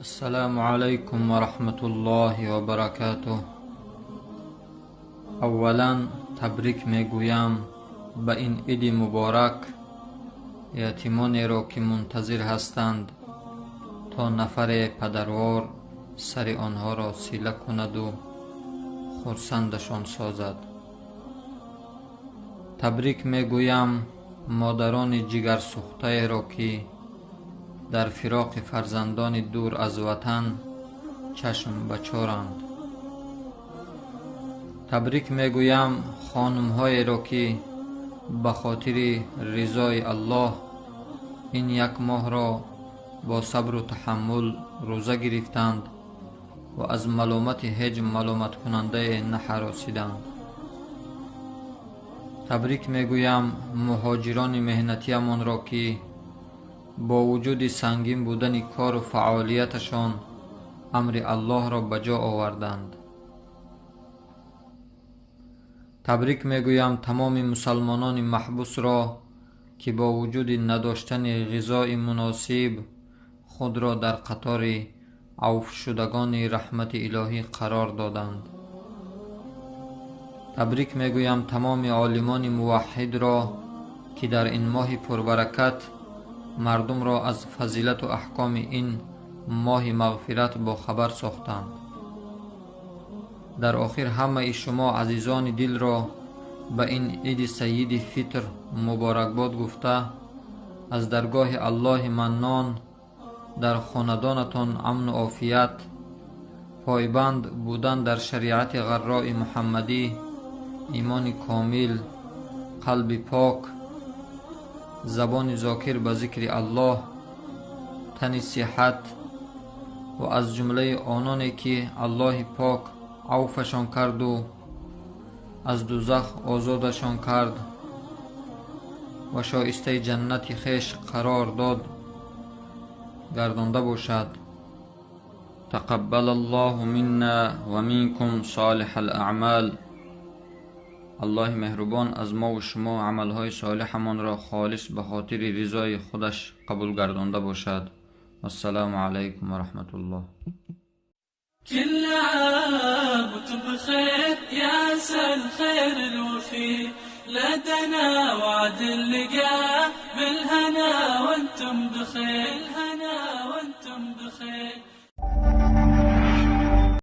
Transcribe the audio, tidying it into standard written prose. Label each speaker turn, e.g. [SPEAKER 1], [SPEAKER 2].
[SPEAKER 1] Ассалому алайкум ва раҳматуллоҳи ва баракатуҳ. Аввалан табрик мегӯям ба ин иди муборак ятимонеро, ки мунтазир ҳастанд, то нафаре падарвор сари онҳоро сила кунаду хурсандашон созад. Табрик мегӯям модарони ҷигарсӯхтаеро, ки дар фироқи фарзандони дур аз ватан чашм ба чоранд. Табрик мегӯям хонумҳоеро, ки ба хотири ризои Аллоҳ ин як моҳро бо сабру таҳаммул рӯза гирифтанд ва аз маломати ҳеҷ маломаткунандае наҳаросиданд. Табрик мегӯям муҳоҷирони меҳнатиамонро, ки бо вуҷуди сангин будани кору фаъолияташон амри Аллоҳро ба ҷо оварданд. Табрик мегӯям тамоми мусалмонони маҳбусро, ки бо вуҷуди надоштани ғизои муносиб худро дар қатори авфшудагони раҳмати илоҳӣ қарор доданд. Табрик мегӯям тамоми олимони муваҳҳидро, ки дар ин моҳи пурбаракат мардумро аз фазилату аҳкоми ин моҳи мағфират бохабар сохтанд. Дар охир ҳамаи шумо азизони дилро ба ин иди сайиди фитр муборакбод гуфта, аз даргоҳи Аллоҳи Маннон дар хонадонатон амну офият, пойбанд будан дар шариати ғаррои муҳаммадӣ, имони комил, қалби пок, забони зокир ба зикри Аллоҳ, тани сиҳат ва аз ҷумлаи ононе, ки Аллоҳи пок авфашон карду аз дузах озодашон кард ва шоистаи ҷаннати хеш қарор дод, гардонда бошад. Тақаббал Аллоҳу минна ва минкум солиҳал аъмол. Аллоҳи меҳрубон аз мову шумо амалҳои солиҳамонро холис ба хотири ризои худаш қабул гардонда бошад. Вассалому алайкум ва раҳматуллоҳ.
[SPEAKER 2] كل عام وانتم بخير يا عسى الخير الوفي، لدنا وعد اللقاء بالهنا وانتم بخير.